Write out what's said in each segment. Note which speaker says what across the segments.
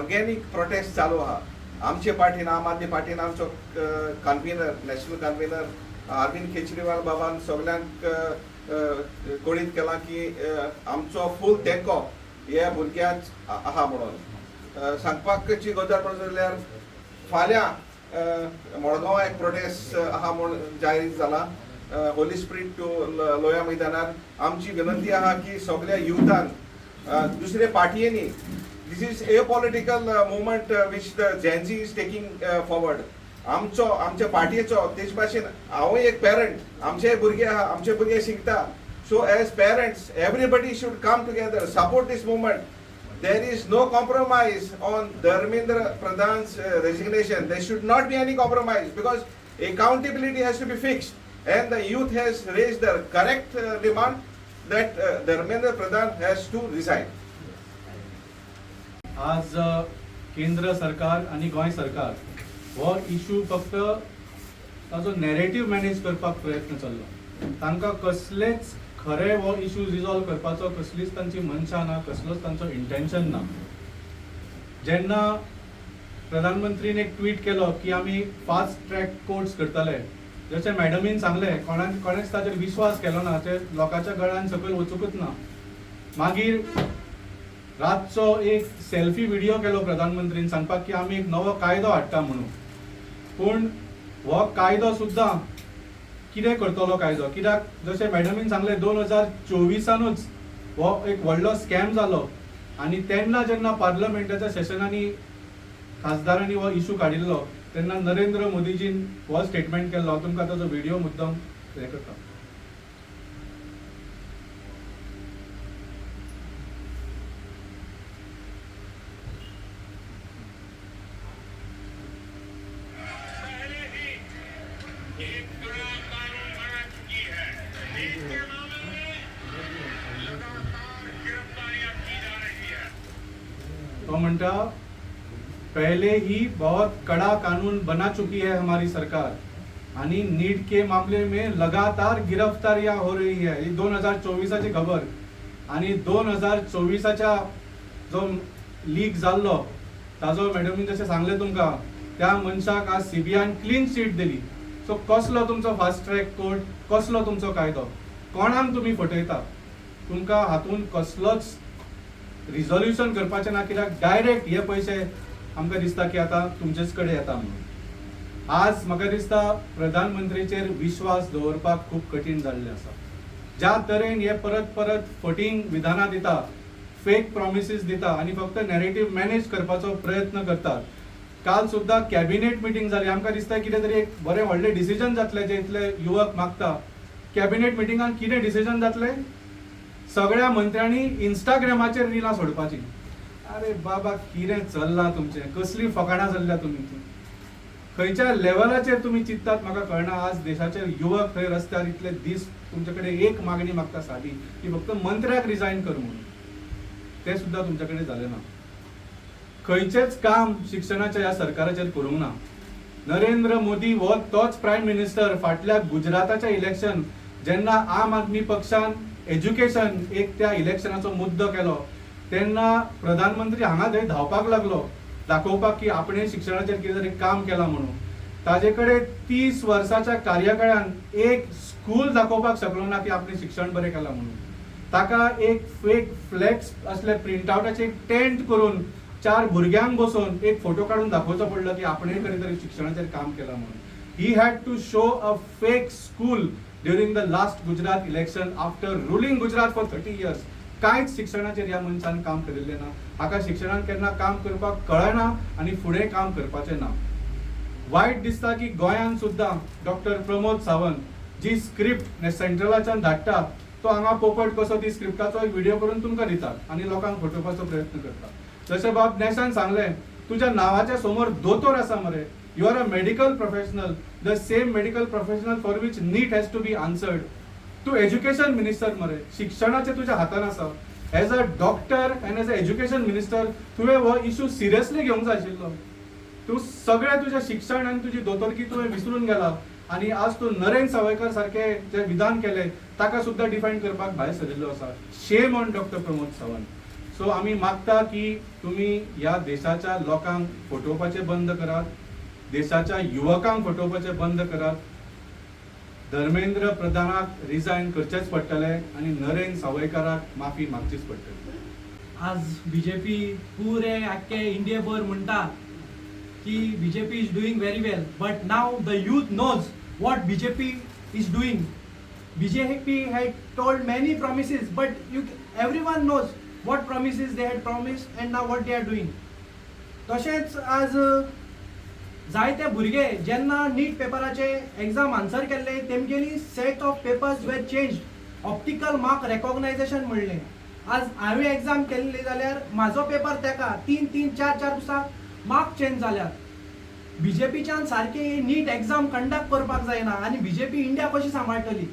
Speaker 1: Organic protest चालू आहा. आमचे पार्टीन, आम आदमी पार्टीन आमचो कन्विनर, नॅशनल कन्विनर अरविंद केजरीवाल बाबान सगल्यांक कळीत केलां की आमचो फूल तेंको हे भुरग्यांक आहा म्हणून. सांगपाची गजाल म्हणून जाल्यार फाल्यां मडगांवां एक प्रोटेस्ट आहा म्हूण जाहीर जाला, होली स्पिरीट टू लोया मैदानार. आमची विनंती आहा की सगल्या युथान, दुसरे पार्टयेनी, this is a political movement which the Gen Z is taking forward. आमचो, आमच्या पार्टयेचो, तेच भाशेन हांवूय एक पेरंट, आमचे भुरगे आहा, आमचे भुरगे शिकता. So as parents, everybody should come together, support this movement. There is no compromise on Dharmendra Pradhan's resignation. There should not be any compromise because accountability has to be fixed. And the youth has raised the correct demand that Dharmendra Pradhan has to resign.
Speaker 2: आज केंद्र सरकार आनी गोंय सरकार हो issue फक्त ताजो narrative manage करपाक प्रयत्न चल्लो. तांकां कसलेच खरें हो इशू रिजॉल्व करपाचो कसलीच तांची मनशा ना, कसलोच तांचो इंटेन्शन ना. जेन्ना प्रधानमंत्रीन एक ट्वीट केलो की आमी फास्ट ट्रॅक कोर्ट्स करतले, जशें मॅडमीन सांगलें, कोणाक कोणेच ताचेर विश्वास केलो ना, ते लोकांच्या गळ्यान सकयल वचूंकच ना. मागीर रातचो एक सेल्फी व्हिडिओ केलो प्रधानमंत्रीन सांगपाक की आमी एक नवो कायदो हाडटा म्हणून. पूण हो कायदो सुद्दां कितें करतलो कायदो? कित्याक जशें मॅडमीन सांगलें, 2024 हो एक व्हडलो स्कॅम जालो आनी तेन्ना जेन्ना पार्लमेंटाच्या सेशनांनी खासदारांनी हो इशू काडिल्लो तेन्ना नरेंद्र मोदीजीन हो स्टेटमेंट केल्लो. हांव तुमकां ताजो व्हिडिओ मुद्दम हें करता.
Speaker 3: पहले ही एक कड़ा कानून बना चुकी है। नीट के मामले में लगातार गिरफ्तारियां की जा रही है।
Speaker 2: तो म्हणटा, पहले ही बहुत कड़ा कानून बना चुकी है हमारी सरकार आणि नीट के मामले में लगातार गिरफ्तारियां हो रही है. ही 2024ची खबर. आणि 2024च्या जो लीक जाल्लो ताजो मॅडमीन जशें सांगलें तुमकां, त्या मनशाक आज सीबीआयन क्लीन चीट दिली. सो कसलो तुमचो फास्ट ट्रॅक कोर्ट, कसलो तुमचो कायदो, कोणाक तुमी फटयता? तुमकां हातून कसलोच रिझोल्युशन करपाचें ना, कित्याक डायरेक्ट हे पयशे आमकां दिसता की आतां तुमचेच कडेन येता म्हणून. आज म्हाका दिसता प्रधानमंत्रीचेर विश्वास दवरपाक खूब कठीण जाल्लें आसा. ज्या तरेन हे परत परत फटींग विधानां दिता, फेक प्रॉमिसीस दिता आनी फक्त नॅरेटीव मॅनेज करपाचो प्रयत्न करतात. काल सुद्दां कॅबिनेट मिटींग जाली. आमकां दिसता कितें तरी एक बरें व्हडलें डिसिजन जातलें, जें इतले युवक मागता. कॅबिनेट मिटिंगान कितें डिसिजन जातलें? सगळ्या मंत्र्यांनी इंस्टाग्रामाचेर रिलां सोडपाची. अरे बाबा, कितें चल्लां तुमचें? कसलीं फकाणां चल्ल्या तुमी? खंयच्या लेवलाचेर तुमी चिंततात म्हाका कळना. आज देशाचे युवक थंय रस्त्यार इतले दीस तुमचे कडेन एक मागणी मागता सादी, की फक्त मंत्र्याक रिजायन कर म्हणून. ते सुद्दां तुमचे कडेन जालें ना. खंयचेच काम शिक्षणाच्या ह्या सरकाराचेर करूंक ना. नरेंद्र मोदी हो तोच प्रायम मिनिस्टर, फाटल्या गुजराताच्या इलेक्शन जेन्ना आम आदमी पक्षान एज्युकेशन एक त्या इलेक्शनाचो मुद्दो केलो तेन्ना प्रधानमंत्री हांगा थंय धांवपाक लागलो, दाखोवपाक की आपणे शिक्षणाचेर कितें तरी काम केलां म्हणून. ताजे कडेन 30 वर्साच्या कार्यकाळान एक स्कूल दाखोवपाक शकलो ना की आपणे शिक्षण बरें केलां म्हणून. ताका एक फेक फ्लॅक्स असले प्रिंटआवटाचे एक टेंट करून चार भुरग्यांक बसोवन एक फोटो काडून दाखोवचो पडलो की आपणे खंय तरी शिक्षणाचेर काम केलां म्हणून. He had to show a fake school during the last Gujarat election after ruling Gujarat for 30 years. कांयच शिक्षणाचेर ह्या मनशान काम केल्लें ना. हाका शिक्षणान केन्ना काम करपाक कळना आनी फुडें काम करपाचें ना. वायट दिसता की गोंयांत सुद्दां डॉक्टर प्रमोद सावंत जी स्क्रिप्ट सेंट्रलाच्यान धाडटा, तो हांगा पोपट कसो ती स्क्रिप्टाचो एक व्हिडिओ करून तुमकां दिता आनी लोकांक फटोवपाचो प्रयत्न करता. जशें बाब नेशान सांगलें, तुज्या नांवाच्या समोर दोतोर आसा मरे. You are a medical professional, the same medical professional for which NEET has to be answered. तूं एज्युकेशन मिनिस्टर मरे, शिक्षणाचें तुज्या हातान आसा. As a doctor and as a education minister तुवें हो इशू सिरियसली घेवंक जाय आशिल्लो. तूं सगळें तुजें शिक्षण आनी तुजी दोतोरकी तुवें विसरून गेला आनी आज तूं नरेंद्र सावयकर सारखे जे विधान केलें ताका सुद्दां डिफेंड करपाक भायर सरिल्लो आसा. Shame on Doctor Pramod Sawant. So आमी मागता की तुमी ह्या देशाच्या लोकांक फटोवपाचें बंद करात, देशाच्या युवकांक फटोवपाचें बंद करात. धर्मेंद्र प्रधानाक रिजायन करचेंच पडटलें आनी नरेंद्र सावयकाराक माफी मागचीच पडटली.
Speaker 4: आज बीजेपी पुरे आख्खे इंडियेभर म्हणटा की BJP is doing very well, but now the youth knows what BJP is doing. BJP had told many promises, but you everyone knows what promises they had promised and now what they are doing. तशेंच आज जायते भुरगे जेन्ना नीट पेपराचे exam answer केल्ले तेमगेली set of papers were change, optical mark recognisation म्हणलें. आज हांवें एग्जाम केल्ली जाल्यार म्हाजो पेपर तेका 3 3 4 4 दिसाक मार्क चेंज जाल्यात. बीजेपीच्यान सारकी नीट एग्जाम कंडक्ट करपाक जायना आनी बीजेपी इंडिया कशी सांबाळटली?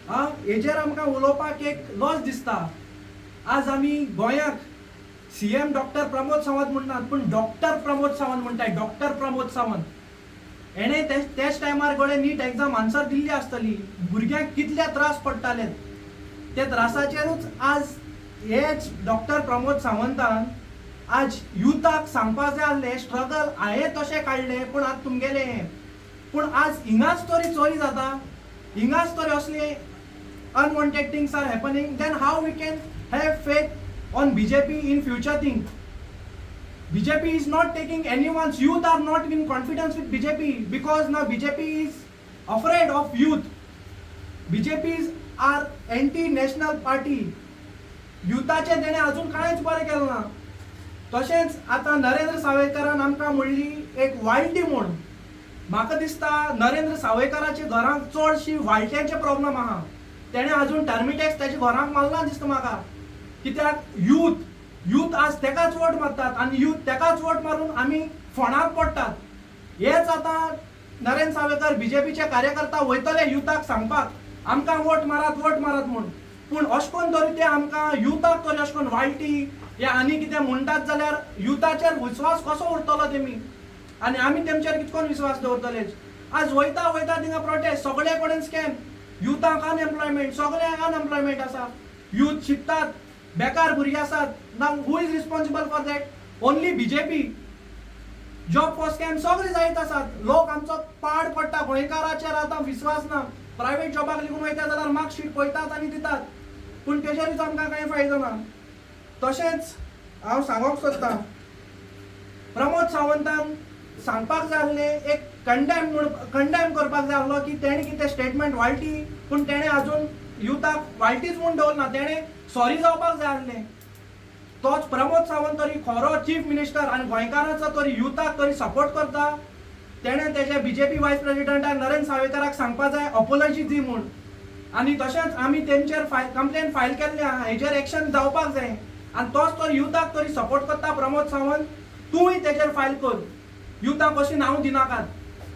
Speaker 4: आं, हेजेर आमकां उलोवपाक एक लॉस दिसता. आज आमी गोंयाक सीएम डॉक्टर प्रमोद सावंत म्हणनात, पूण डॉक्टर प्रमोद सावंत म्हणटाय. डॉक्टर प्रमोद सावंत हेणें त्याच टायमार गोडे नीट एग्जाम आन्सर दिल्ली आसतली. भुरग्यांक कितले त्रास पडटाले ते त्रासाचेरूच आज हेच डॉक्टर प्रमोद सावंतान आज युथाक सांगपाक जाय आसलें, स्ट्रगल हांवें तशें काडलें पूण आज तुमगेलें हें. पूण आज हिंगाच तरी चोरी जाता, हिंगाच तरी असले unwanted things are happening, then how we can have faith on BJP in future thing? BJP is not taking anyone's, youth are not in confidence with BJP because now BJP is afraid of youth. BJPs are anti-national party. युथाचे तेणें अजून कांयच बरें केलें ना. तशेंच आतां नरेंद्र सावयकारान आमकां म्हणली एक वाळटी म्हूण. म्हाका दिसता नरेंद्र सावयकाराच्या घरांत चडशी वाळट्यांचे प्रॉब्लम आहा. तेणें अजून टर्मिटॅक्स तेच्या घरांक मारला दिसता म्हाका. कित्याक यूथ यूथ आज तेकाच वोट मारतात आनी यूथ तेकाच वोट मारून आमी फोंडाक पडटात. हेच आतां नरेंद्र सावयकार बीजेपीचे कार्यकर्ता वयतले युथाक सांगपाक आमकां वोट मारात वोट मारात म्हूण. पूण अशें करून तरी ते आमकां युथाक तरी अशें करून वाळटी या आनी कितें म्हणटात जाल्यार युथाचेर विस्वास कसो उरतलो तेमी आनी आमी तेमचेर कितकोन विस्वास दवरतले? आज वयता वयता थिंगा प्रोटेस्ट, सगळे कडेन स्कॅम, युथाक अनएम्प्लॉयमेंट, सगळ्यांक अनएम्प्लॉयमेंट आसा. यूथ शिकतात, बेकार भुरगे आसात. Now who is responsible for that? Only BJP. Job for scam सगळे जायत आसात. लोक आमचो पाड पडटा, गोंयकाराचेर आतां विस्वास ना. प्रायवेट जॉबाक लेगून वयता जाल्यार मार्कशीट पळयतात आनी दितात, पूण तेजेरूच आमकां कांय फायदो ना. तशेंच हांव सांगूंक सोदतां, प्रमोद सावंतान सांगपाक जाय आसलें एक कंडेम म्हूण, कंडेम करपाक जाय आसलो की तेणें कितें स्टेटमेंट वाळटी, पूण तेणें अजून युथाक वाळटीच म्हूण दवरना, तेणें सॉरी जावपाक जाय आसलें. तोच प्रमोद सावंत तरी खरो चीफ मिनिस्टर आनी गोंयकारांचो तरी युथाक तरी सपोर्ट करता. तेणें तेजे बीजेपी वायस प्रेसिडेंटाक नरेंद्र सावयकाराक सांगपाक जाय अपोलॉजी दी म्हूण. आनी तशेंच आमी तेंचेर कंप्लेन फायल केल्ले आहा, हेजेर एक्शन जावपाक जाय. आनी तोच तर युथाक तरी सपोर्ट करता प्रमोद सावंत, तूंय तेजेर फायल कर. युथाक अशें नांव दिनाकात,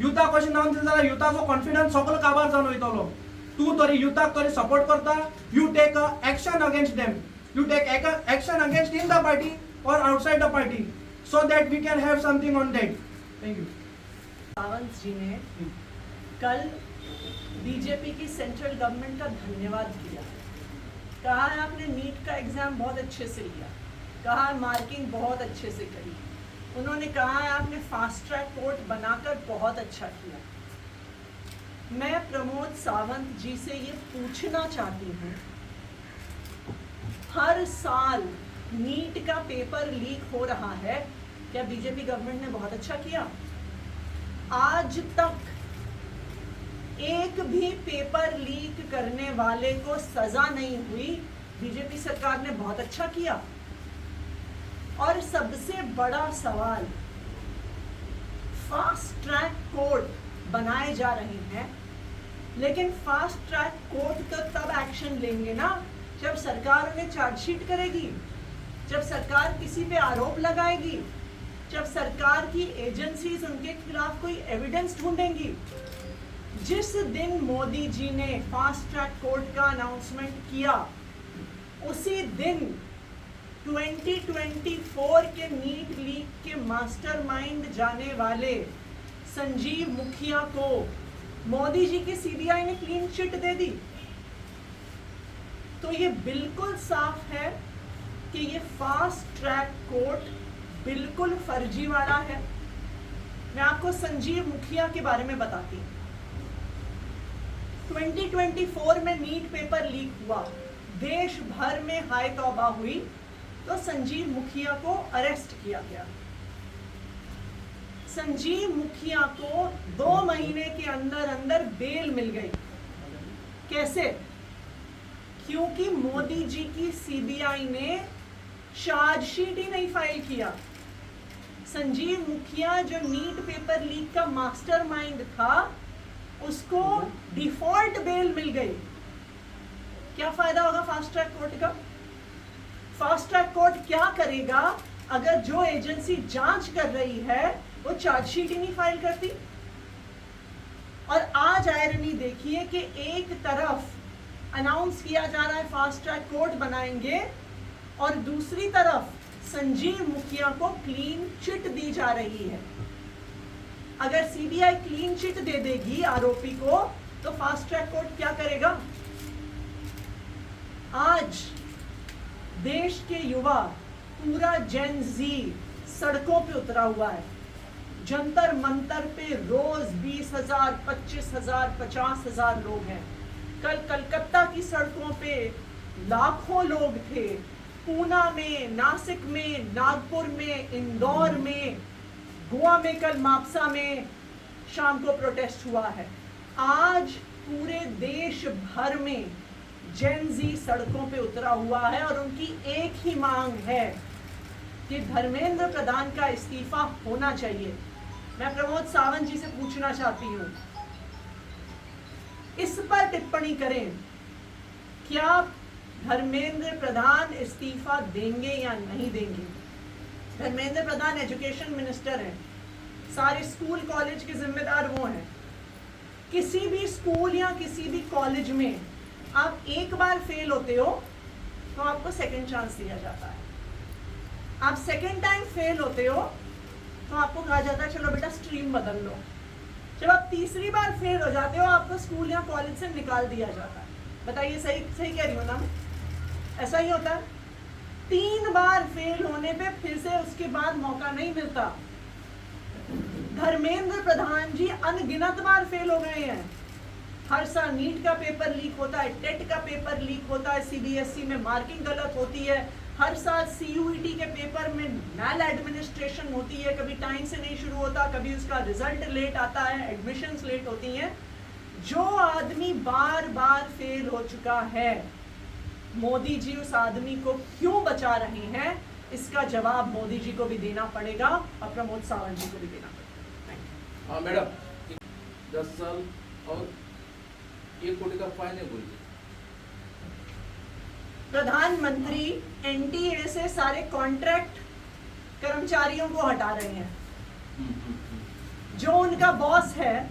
Speaker 4: युथाक अशें नांव दिलें जाल्यार युथाचो कॉन्फिडन्स सगलो काबार जावन वयतलो. तूं तरी युथाक तरी सपोर्ट करता, you take a action against them, you take action against in the party or outside the party, so that we can have something on that. Thank you.
Speaker 5: Sawant ji ने कल बीजेपी की central government का धन्यवाद किया, कहा आपने नीट का exam बहुत अच्छे से लिया, कहा मार्किंग बहुत अच्छे से करी, उन्होंने कहा आपने फास्ट ट्रैक कोर्ट बनाकर बहुत अच्छा किया। मैं प्रमोद सावंत जी से ये पूछना चाहती हूँ, हर साल नीट का पेपर लीक हो रहा है, क्या बीजेपी गवर्नमेंट ने बहुत अच्छा किया? आज तक एक भी पेपर लीक करने वाले को सजा नहीं हुई, बीजेपी सरकार ने बहुत अच्छा किया। और सबसे बड़ा सवाल, फास्ट ट्रैक कोर्ट बनाए जा रहे हैं, लेकिन फास्ट ट्रैक कोर्ट तो तब एक्शन लेंगे ना जब सरकार उन्हें चार्जशीट करेगी, जब सरकार किसी पे आरोप लगाएगी, जब सरकार की एजेंसीज उनके खिलाफ कोई एविडेंस ढूंढेंगी। जिस दिन मोदी जी ने फास्ट ट्रैक कोर्ट का अनाउंसमेंट किया, उसी दिन 2024 के नीट लीक के मास्टरमाइंड जाने वाले संजीव मुखिया को मोदी जी की सीबीआई ने क्लीन चिट दे दी। तो ये बिल्कुल साफ है कि ये फास्ट ट्रैक कोर्ट बिल्कुल फर्जीवाड़ा है। मैं आपको संजीव मुखिया के बारे में बताती हूँ। 2024 में नीट पेपर लीक हुआ, देश भर में हाय तौबा हुई, तो संजीव मुखिया को अरेस्ट किया गया। संजीव मुखिया को 2 महीने के अंदर अंदर बेल मिल गई। कैसे? क्योंकि मोदी जी की सीबीआई ने चार्जशीट ही नहीं फाइल किया। संजीव मुखिया जो नीट पेपर लीक का मास्टरमाइंड था, उसको डिफॉल्ट बेल मिल गई। क्या फायदा होगा फास्ट ट्रैक कोर्ट का? फास्ट ट्रैक कोर्ट क्या करेगा अगर जो एजेंसी जांच कर रही है वो चार्जशीट ही नहीं फाइल करती? और आज आयरनी देखिए कि एक तरफ अनाउंस किया जा रहा है फास्ट ट्रैक कोर्ट बनाएंगे और दूसरी तरफ संजीव मुखिया को क्लीन चिट दी जा रही है। अगर सीबीआई क्लीन चिट दे देगी आरोपी को तो फास्ट ट्रैक कोर्ट क्या करेगा? आज देश के युवा, पूरा जेन जी सड़कों पे उतरा हुआ है। जंतर मंतर पे रोज 20,000, 25,000, 50,000 लोग हैं। कल कलकत्ता की सड़कों पे लाखों लोग थे। पूना में, नासिक में, नागपुर में, इंदौर में, गोवा में कल मापसा में शाम को प्रोटेस्ट हुआ है। आज पूरे देश भर में जेन जी सड़कों पे उतरा हुआ है और उनकी एक ही मांग है कि धर्मेंद्र प्रधान का इस्तीफा होना चाहिए। मैं प्रमोद सावंत जी से पूछना चाहती हूँ, इस पर टिप्पणी करें, क्या धर्मेंद्र प्रधान इस्तीफा देंगे या नहीं देंगे? धर्मेंद्र प्रधान एजुकेशन मिनिस्टर हैं, सारे स्कूल कॉलेज के जिम्मेदार वो हैं। किसी भी स्कूल या किसी भी कॉलेज में आप एक बार फेल होते हो तो आपको सेकंड चांस दिया जाता है। आप सेकंड टाइम फेल होते हो तो आपको कहा जाता है चलो बेटा स्ट्रीम बदल लो। जब आप तीसरी बार फेल हो जाते हो आपको स्कूल या कॉलेज से निकाल दिया जाता है। बताइए, सही सही कह रही हूँ ना मैं? ऐसा ही होता है। 3 बार फेल होने पे फिर से उसके बाद मौका नहीं मिलता। धर्मेंद्र प्रधान जी अनगिनत बार फेल हो गए हैं। हर साल नीट का पेपर लीक होता है, टेट का पेपर लीक होता है, सीबीएसई में मार्किंग गलत होती है, हर साल सीयूईटी के पेपर में मैल एडमिनिस्ट्रेशन होती है, कभी टाइम से नहीं शुरू होता, कभी उसका रिजल्ट लेट आता है, एडमिशन्स लेट होती हैं। जो आदमी बार बार फेल हो चुका है, मोदी जी उस आदमी को क्यों बचा रहे हैं? इसका जवाब मोदी जी को भी देना पड़ेगा और प्रमोद सावंत जी को भी देना पड़ेगा। Thank you.
Speaker 6: हाँ मैडम, 10 साल और 1 कोटी का फाइन है बोलिए।
Speaker 5: प्रधानमंत्री एनटीए से सारे कॉन्ट्रैक्ट कर्मचारियों को हटा रहे हैं। जो उनका बॉस है,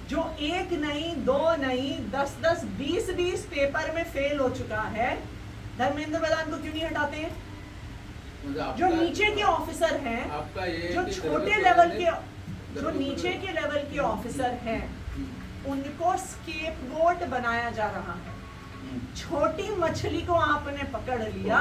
Speaker 5: जो 1 नहीं 2 नहीं 10-10 20-20 पेपर में फेल हो चुका है, धर्मेंद्र प्रधान को क्यों नहीं हटाते हैं? जो नीचे के ऑफिसर हैं,
Speaker 6: आपका ये
Speaker 5: जो छोटे लेवल के, जो नीचे के लेवल के ऑफिसर हैं, उनको स्केपगोट बनाया जा रहा है। छोटी मछली को आपने पकड़ लिया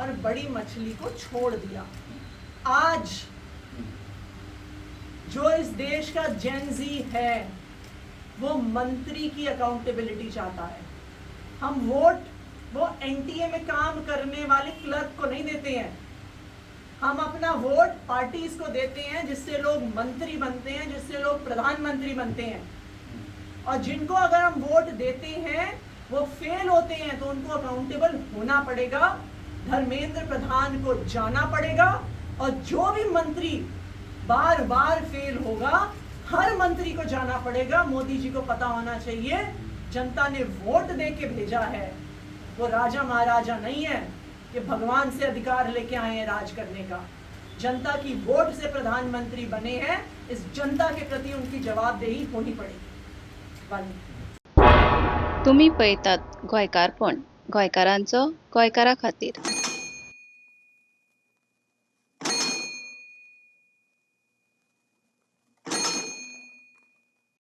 Speaker 5: और बड़ी मछली को छोड़ दिया। आज जो इस देश का जेन जी है वो मंत्री की अकाउंटेबिलिटी चाहता है। हम वोट वो एनटीए में काम करने वाले क्लर्क को नहीं देते हैं, हम अपना वोट पार्टीज को देते हैं जिससे लोग मंत्री बनते हैं, जिससे लोग प्रधानमंत्री बनते हैं। और जिनको अगर हम वोट देते हैं वो फेल होते हैं तो उनको अकाउंटेबल होना पड़ेगा। धर्मेंद्र प्रधान को जाना पड़ेगा और जो भी मंत्री बार बार फेल होगा, हर मंत्री को जाना पड़ेगा। मोदी जी को पता होना चाहिए जनता ने वोट दे के भेजा है, वो राजा महाराजा नहीं है कि भगवान से अधिकार लेके आए हैं राज करने का। जनता की वोट से प्रधानमंत्री बने हैं, इस जनता के प्रति उनकी जवाबदेही होनी पड़ेगी।
Speaker 7: तुम्ही पळयतात गोंयकारपण, गोंयकारांचो गोंयकारा खातीर।